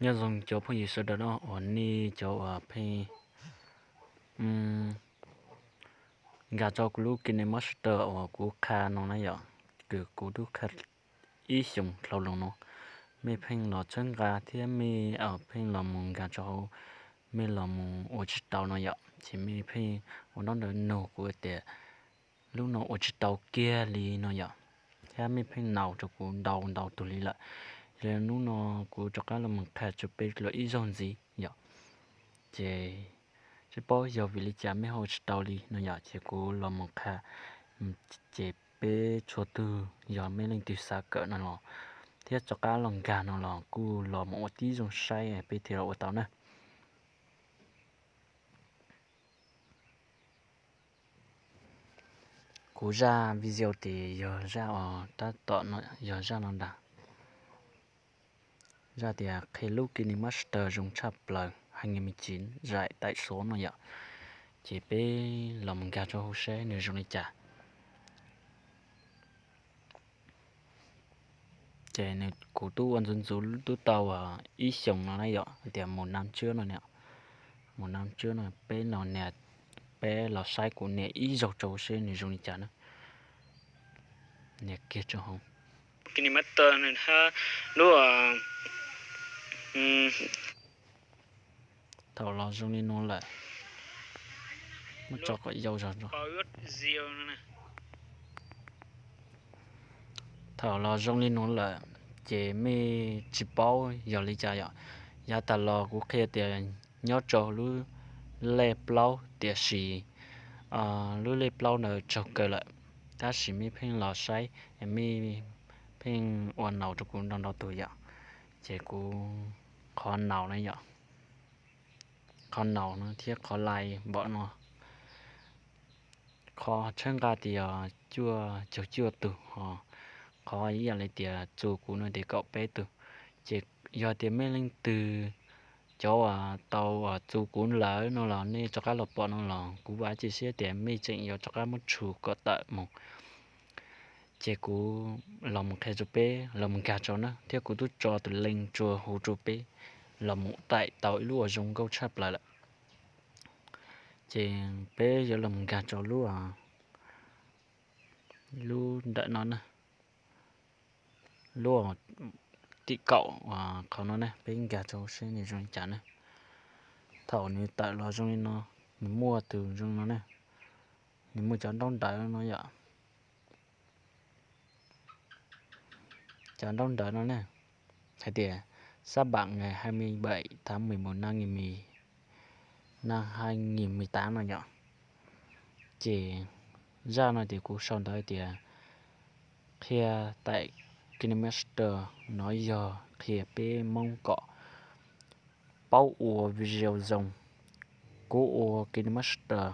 Nyob zoo cov phooj ywg sawv daws no uas nej cov uas pheej nkag rau kuv lub KineMaster uas kuv qha no na yom, kws kuv twb qha ib xyoos dhau los no, mej pheej los txhawb nqa thiab mej pheej los mus nkag rau hauv, mej los mus ua tsis tau no yom, ces mej pheej ua ntaub ntawv nug kuv tias lub no ua tsis tau kiag li no yom, thiab mej pheej naus rau kuv ntau ntau tug li lawm. Yog li hnub no kuv rov qab los mus qha rau peb dua ib zaug ntxiv yom, ces tsis paub yog vim li cas mej ho ua tsis tau li no yom, ces kuv los mus qha, ces peb txhua tug yog mej leej twg xav kawm no los thiab rov qab los nkag no los kuj los mus ua tib zoo saib peb thiaj los ua tau na. Kuv zaj video ces yog zaj uas tab tom no, yog zaj no ntag. Zaj tias qhia lub KineMaster zoo tshaj plaws hai nghìn mười chín giải tải số no yom. Ces peb los mus nkag rau hauv seb nws zoo li cas. Ces kuv twb ua ntxuv ntxuv twb tau ib xyoos no na yom, hais tias mus năm trước no, mus năm trước no peb los nias, peb los saib kuv nias ib zaug rau seb nws zoo li cas na. Nias kiag rau hauv. KineMaster nws hab lub, thaum los zoo li no lawm, muab tso kom yau zog. Thaum los zoo li no lawm, ces mej tsis paub yog li cas yom. Yav tas los kuv qhia tias nyob rau lub lej plaub, tiam sis lub lej plaub ntawd tsaug kawg lawm, tab sis mej pheej los saib, mej pheej ua naus rau kuv ntau ntau tug yom. Ces kuv qhov naus na yom, qhov naus no thiab qhov like npaum no, qhov tshawb nqa tias yog cuaj caug cuaj tug, ho qhov ib yam li tias txus kuv no tias kaum peb tug. Ces yog tias mej leej twg cov uas tau txus kuv lawm no los nej rov qab los pom no los kuv vam cia siab tias mej tseem yuav rov qab muab tshum kom tawm mus. Ces kuv los mus qhia rau peb los mus nkag rau na, thiab kuv twb tso tus link rua huv rau peb los mus tải tau ib lub uas zoo nkauj tshaj plaws lawm. Ces peb yuav los mus nkag rau lub, lub ntawm no na, lub tim kaum qhov no na, peb nkag rau seb nws zoo li cas na. Thaum nws tawm los zoo li no, nws muaj tus zoo no na, nws muaj cov ntaub ntawv no yom. Cov ntaub ntawv no na, hais tias sab bam ngày hai mươi bảy tháng mười một năm hai nghìn mười tám no yom. Ces zaj no tias kuv sau ntawv tias qhia tải KineMaster no yog qhia peb Hmoob kom paub ua video zoo. Kuv ua KineMaster,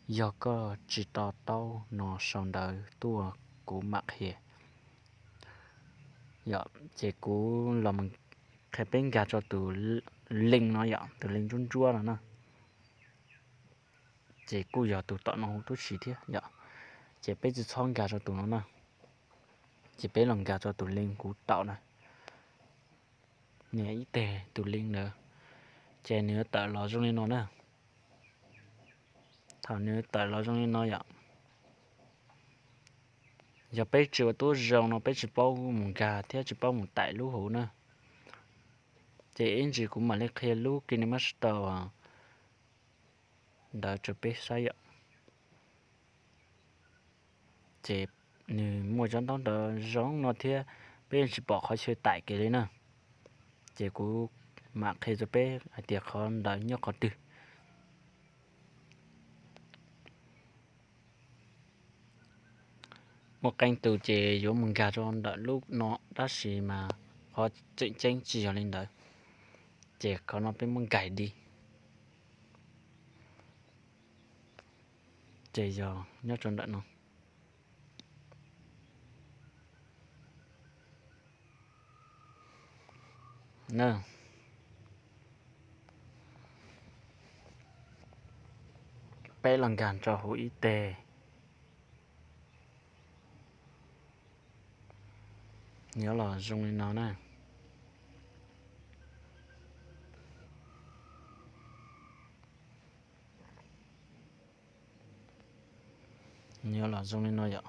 yog koj tsis to taub no sau ntawv tuaj kuv mam qhia. Yom, ces kuv los qhia peb nkag rau tus link no yom, tus link ntsuab ntsuab no na. Ces kuj yog tus tom no huv tib si thiab yom. Ces peb tsis txhob nkag rau tus no na. Ces peb los nkag rau tus link kuv taum na. Nias ib teg tus link ntawd, ces nws tawm los zoo li no na. Thaum nws tawm los zoo li no yom, yog peb tsis ua tub zoo no peb tsis paub mus nkag thiab tsis paub mus tải lub huv na. Ces ib ntsis kuv mam li qhia lub KineMaster ntawd rau peb saib yom. Ces nws muaj cov ntaub ntawv zoo no thiab peb yeej tsis pom qhov chaw tải kiag li na. Ces kuv mam qhia rau peb hais tias qhov ntawd nyob qhov twg. Muaj qee tus ces yuav mus nkag rau ntawm lub no tab sis mas qhov tseem ceeb tsis yog li ntawd. Ces qhov no peb muab nkais di. Ces yog nyob rau ntawm no. Peb los nkag rau huv ib teg. Nyob los zoo li no na. Nws yuav los zoo li no yom.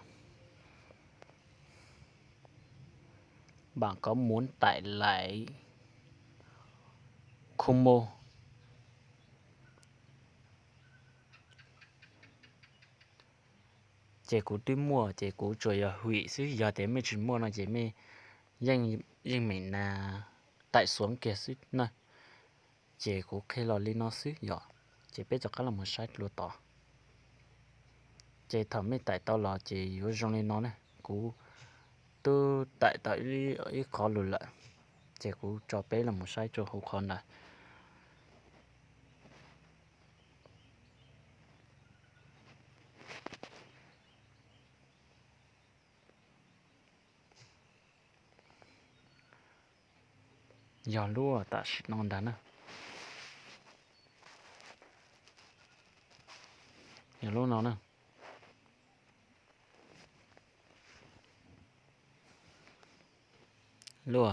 Bạn có muốn tải lại Kumu? Ces kuv twb muaj ces kuv tsuas yog hwm xwb, yog tias mej tsis muaj no ces mej yeej meem na taim xuav kiag xwb na. Ces kuv qhia los li no xwb yom. Ces peb rov qab los mus saib dua tod. Ces thaum mej taim tau los ces yuav zoo li no ne. Kuv twb taim tau ib qhov lug lawm, ces kuv tso peb los mus saib rua huv qhov ntawd. Yog lub tam sim no ntag na. Yog lub no na. Lub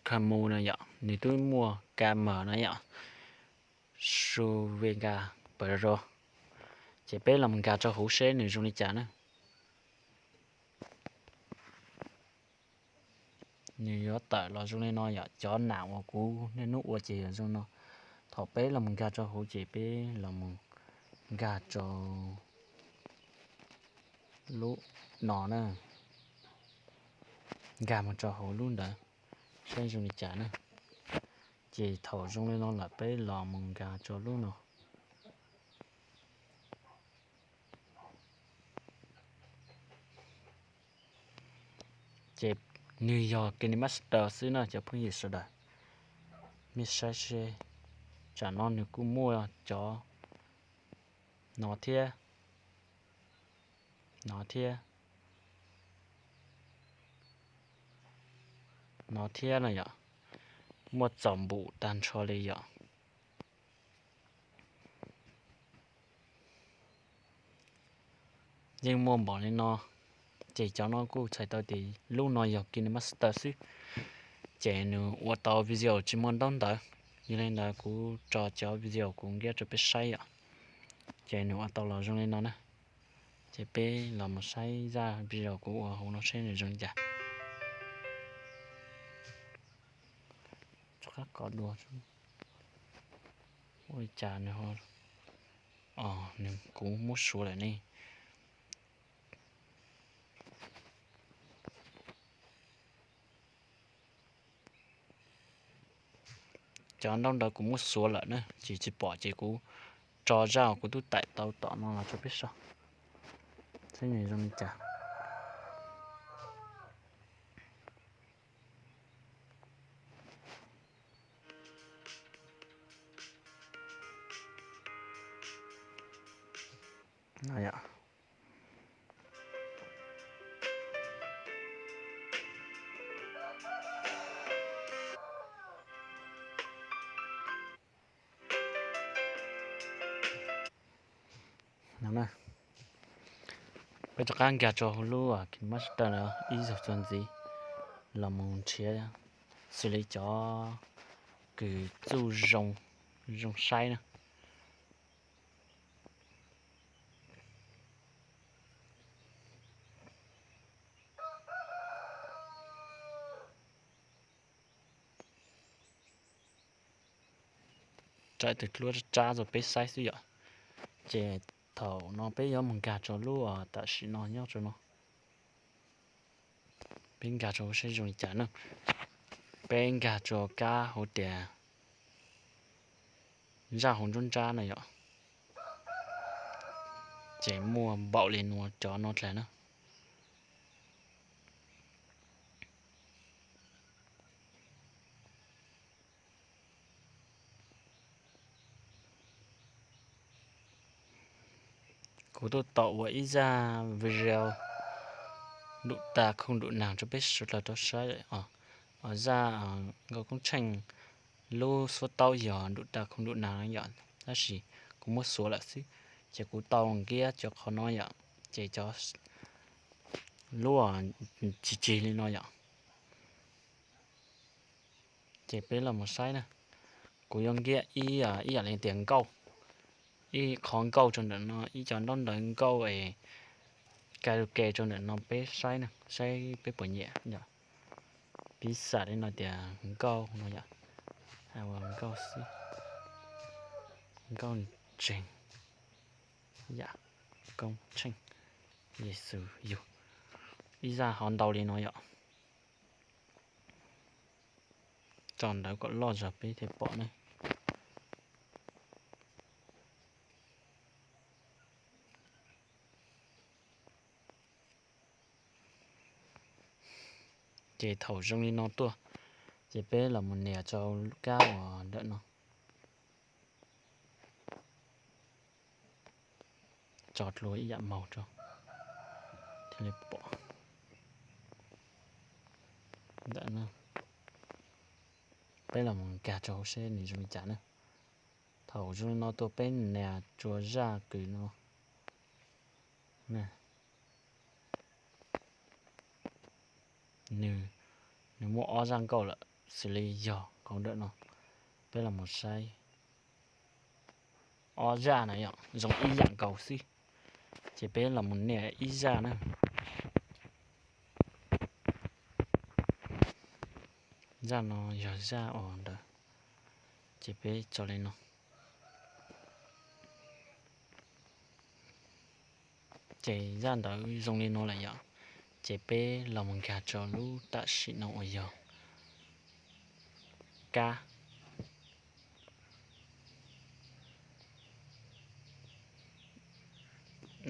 Kumu no yom, nws twb muaj Kumu no yom, Suvenga Pro. Ces peb los nkag rau huv seb nws zoo li cas na. Nws yuav tawm los zoo li no yom, cov nam uas kuv niaj hnub ua ces yog zoo no. Thaum peb los nkag rau huv ces peb los nkag rau lub no na. Nkag mus rau hauv lub ntawd saib zoo li cas na. Ces thaum zoo li no lawm peb los mus nkag rau lub no. Ces nws yog KineMaster xwb na cov phooj ywg sawv daws. Mej saib seb, tsam no nws kuj muaj cov no thiab, no thiab, no thiab no yom. Muaj txaus npum tag nrho li yom. Yeej muaj npaum li no. Ces cov no kuj txhais tau tias lub no yog KineMaster xwb, ces nws ua tau video tsis muaj ntaub ntawv. Yog li ntawd kuv tso cov video kuv nkiab rau peb saib yom. Ces nws ua tau los zoo li no na. Ces peb los mus saib zaj video kuv ua hauv no seb nws zoo li cas. Rov qab kov dua, ua li cas nws, nws kuv muab suav lawm ne. Cov ntaub ntawv kuv muab xuav lawm na, ces tsis pom ces kuv tso zaj uas kuv twb taim tau tom no los rau peb saib seb nws zoo li cas. Peb rov qab nkag rau hauv lub KineMaster no ib zaug txuas ntxiv los mus nrhiav xws li cov kws txuj zoo saib na. Tso tus duab rab rab rau peb saib xwb yom. Ces thaum no peb yuav mus nkag rau lub tam sim no nyob rau no. Peb nkag rau saib zoo li cas na. Peb nkag rau kab hauv tias zaj hauv nruab nrab no yom. Ces muaj npaum li no cov no dlaag na. Kuv tuaj tau ua ib zaj video ntuj tas khoom ntuj nag rau peb sawv daws tau saib os. Zaj Nkauj Koob Tsheej lub suab taub yog ntuj tas khoom ntuj nag no yom, tab sis kuv muab xuav lawm xwb. Ces kuv tau nkiab cov qhov no yom, ces cov lub tsig tsig li no yom. Ces peb los mus saib na. Kuv yuav nkiab ib, ib yam li tias nkauj, ib qho nkauj rau ntawm no, ib co ntaub ntawv nkauj es ka ke rau ntawm no peb saib na, saib peb puas nyiam yom. Piv xam li no tias nkauj no yom, nkauj xwb, nkauj ntseeg yam Koob Tsheej Yexus yug. Ib zaj ho ntau li no yom. Tso ntawv kom loj zog peb thiaj pom ne. Ces thaum zoo li no tuaj, ces peb los mus nias rau kab uas ntawm no. Tso dlua ib yam maus rau thiaj li pom. Ntawm no, peb los mus nkag rau hauv seb nws zoo li cas na. Thaum zoo li no tuaj peb nias rua zaj kws no. Nws, nws muaj ob zaj nkauj lawm, xws li yog kauv ntawm no. Peb los mus saib ob zaj na yom, zoo ib yam nkaus xwb. Ces peb los mus nias ib zaj na. Zaj no yog zaj uas ntawd, ces peb tso li no. Ces zaj ntawd zoo li no lawm yom. Ces peb los mus nkag rau lub tam sim no uas yog kab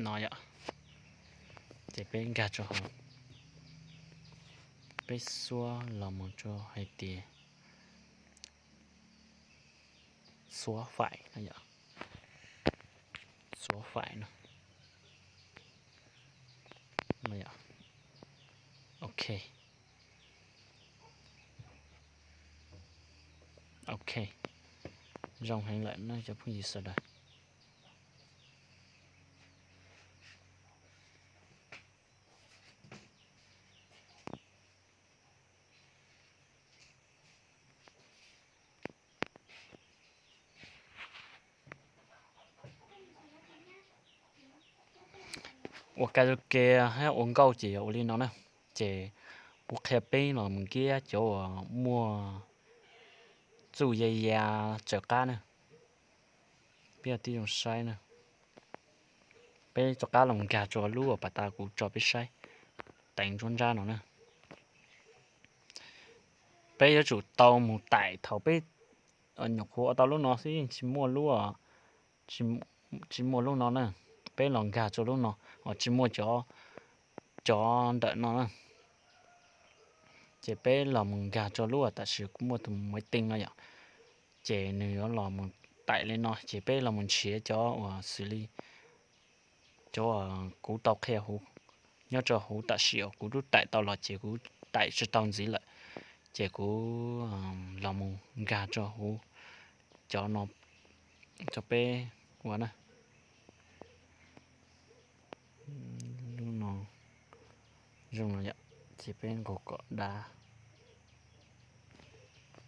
no yom. Ces peb nkag rau hauv, peb xuab los mus rau hais tias xuab faim no yom, xuab faim no. Ok, ok, zoo heev lawm no cov phooj ywg sawv daws. Ua karaoke thiab ua nkauj ces yog ua li no na. Ces kuv qhia peb los mus nkiab cov uas muaj txuj ya ya tsaws qab na. Peb tib zoo saib na. Peb rov qab los nkag rau lub uas pas tas kuv tso peb saib, teev nruab nrab no na. Peb yuav tsum tau mus taim thaum peb nyuam qhuav ua tau lub no xwb, yeej tsis muaj lub, tsis muaj lub no na. Peb los nkag rau lub no, tsis muaj cov, cov ntawm no na. Ces peb los mus nkag rau lub uas tam sim kuv muaj tus maiv teej no yom. Ces nws yuav los mus taim li no, ces peb los mus nrhiav cov uas xws li cov uas kuv tau qhia huv nyob rau huv tam sim uas kuv twb taim tau los ces kuv taim tsis tau ntxiv lawm, ces kuv los mus nkag rau huv cov no rau peb ua na. Lub no zoo no yom, ces peb nqus kom dav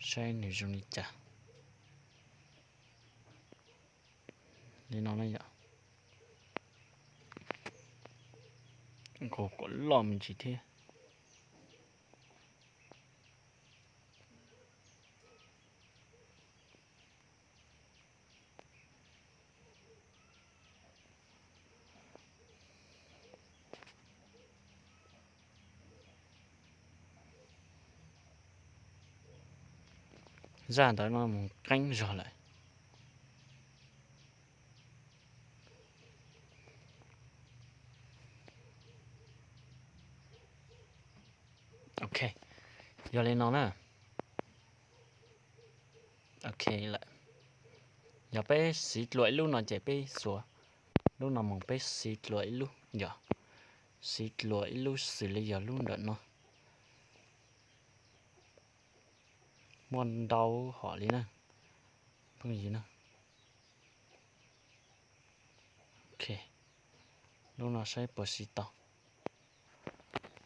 saib nws zoo li cas. Li no na yom, nqus kom loj me ntsis thiab. Zaj ntawd no mus qeeb zog lawm. Ok, yog li no na. Ok lawm. Yog peb siv dlua ib lub no ces peb xuas lub no mus, peb siv dlua ib lub, yog siv dlua ib lub xws li yog lub ntawm no. Muaj ntau hom li na, phooj ywg na. Ok, lub no saib puas siv tau.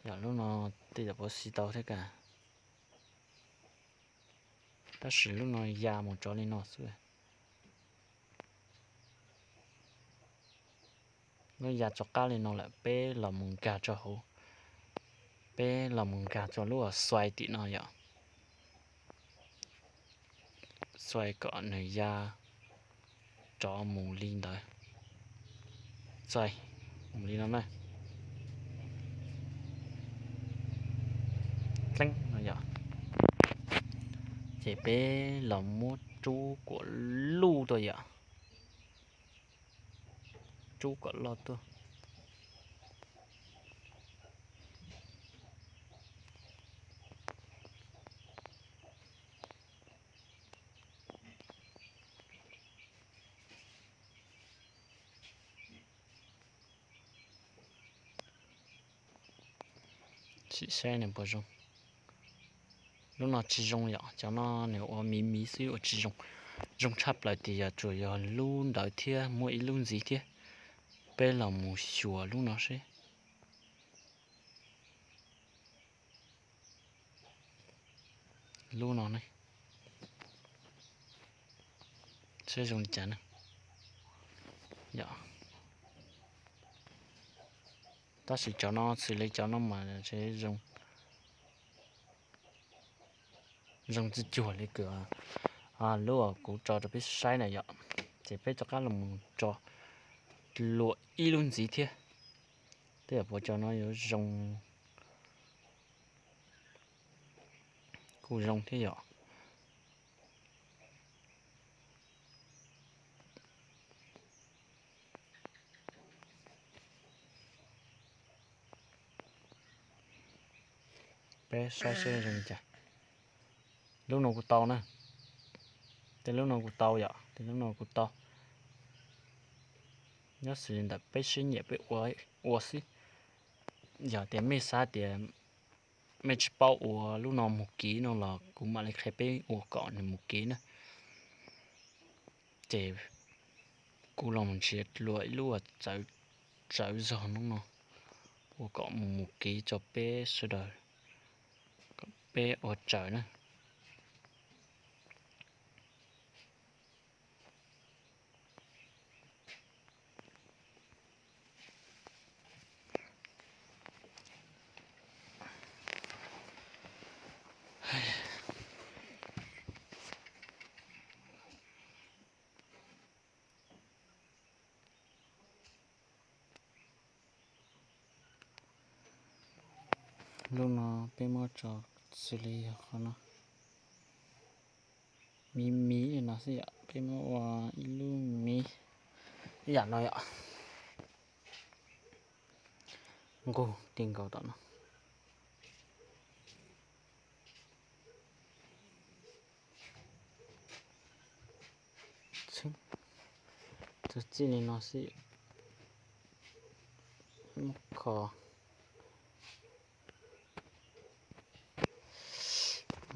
Yog lub no tej zaum puas siv tau thiab kas. Tab sis lub no ya mus tso li no xwb. Lub ya rov qab li no lawm, peb los mus nkag rau hauv, peb los mus nkag rau lub uas xuai tim no yom, xuai kom nws ya rov mus li ntawd, xuai mus li no na, leeb no yom, ces peb los muab rub kom luj tuaj yom, rub kom loj tuaj. Sim saib nws puas zoo. Lub no tsis zoo yom, cov no nws ua miv miv xwb ua tsis zoo. Zoo tshaj plaws tias yog tsuas yog lub ntawd thiab muaj ib lub ntxiv thiab. Peb los mus xyuas lub no seb. Lub no ne, seb zoo li cas ne. Tab sis cov no xws li cov no mas zoo, zoo txi cuag li kws lub kuv tso rau peb saib na yom. Ces peb rov qab los tso luam ib lub ntxiv thiab. Tej yam puas cov no yuav zoo, kuj zoo thiab yom. Peb saib seb zoo li cas. Lub no kuj tau na, tej lub no kuj tau yom, tej lub no kuj tau. Nyob xws li ntawm peb siab nyiam peb ua xwb. Yog tias mej xav tias mej tsis paub ua lub no mus kiv no los kuv mam li qhia peb ua kom nws mus kiv na. Ces kuv los mus nrhiav dlua ib lub uas txawv zog no no, ua kom mus mus kiv rau peb sawv daws, kom peb ua raws na. Lub no peb muab tso xws li yog qhov no, miv miv li no xwb yom, peb muab ua ib lub miv ib yam no yom. Nqug ti nkaus tom no. Txuag txij li no xwb, muab kho,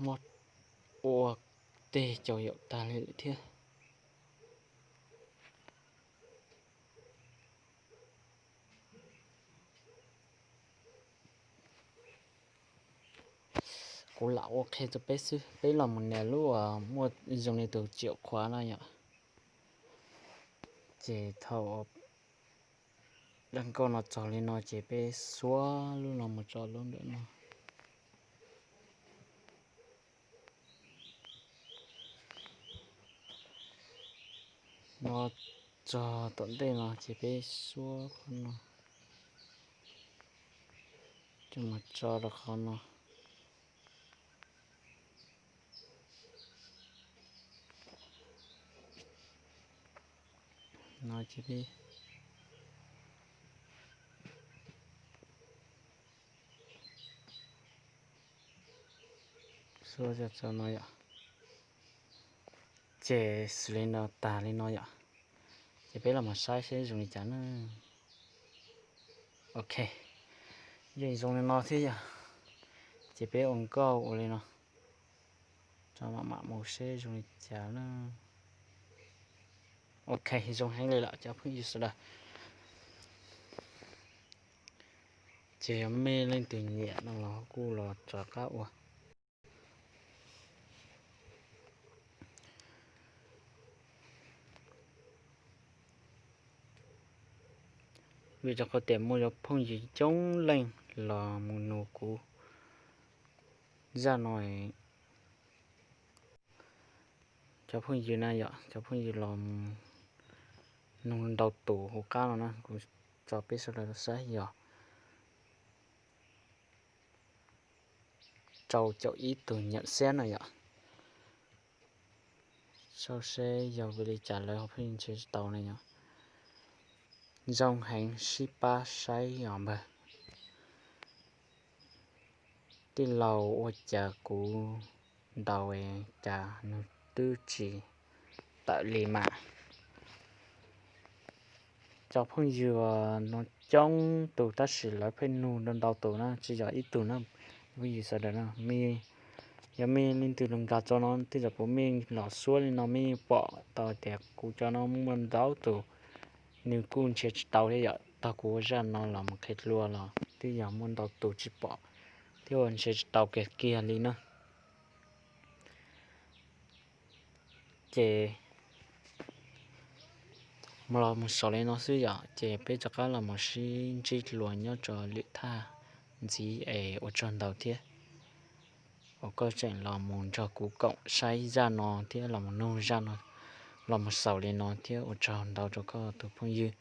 muab ua tej caum yaum tag li lawm thiab. Kuv lam ua qhia rau peb xwb, peb los mus nias lub uas muaj zoo li tus tsiam qhuav no yom. Ces thaum daj nkauj no txog li no ces peb xuab lub no mus tso lub ntawm no. No txog tom ntej no ces peb xuab qhov no, coj mus tso rau qhov no. No ces peb xuab tso no yom. Ces xws li no tag li no yom. Ces peb los mus saib seb zoo li cas na. Ok, yeej zoo li no thiab yom. Ces peb ua nkauj ua li no, tso mam mam mus seb zoo li cas na. Ok, zoo heev li lawm cov phooj ywg sawv daws. Ces yog mej leej twg nyiam no los kuj los rov qab ua. Vim rau qhov tias muaj cov phooj ywg coob leej los mus nug kuv zaj no. Cov phooj ywg na yom, cov phooj ywg los mus nug ntau tus hauv qab no na, kuv tso peb sawv daws saib yog rau caum ib tug nyuam xiab no yom. Saib seb yog vim li cas lawv ho pheej nrhiav tsis tau ne yom. Zoo heev, sib pab saib os npawg. Tij laug, ua cas kuv ntaus cas nws twb tsis tawm li mas? Cov phooj ywg no coob tus tab sis lawv pheej nug ntau tus na, tsis yog ib tug na. Phooj ywg sawv daws na, yog mej leej twg los nkag tso no tej zaum kuv mej los suab li no mej pom tau tias kuv cov no muaj ntau tus, nws kuj nrhiav tsis tau thiab yom. Tag kuv ua zaj no los mus qhia dua los twb yog muaj ntau tus tsis pom thiab ua nrhiav tsis tau kiag kiag li na. Ces los mus xaus li no xwb yom, ces peb rov qab los mus sib ntsib dlua nyob rau lwm thaj ntxiv es ua tsaug ntau thiab uas koj tseem los mus nrog kuv koom saib zaj no thiab los mus nug zaj no los mus xaus li no thiab ua tsaug ntau rau koj tus phooj ywg.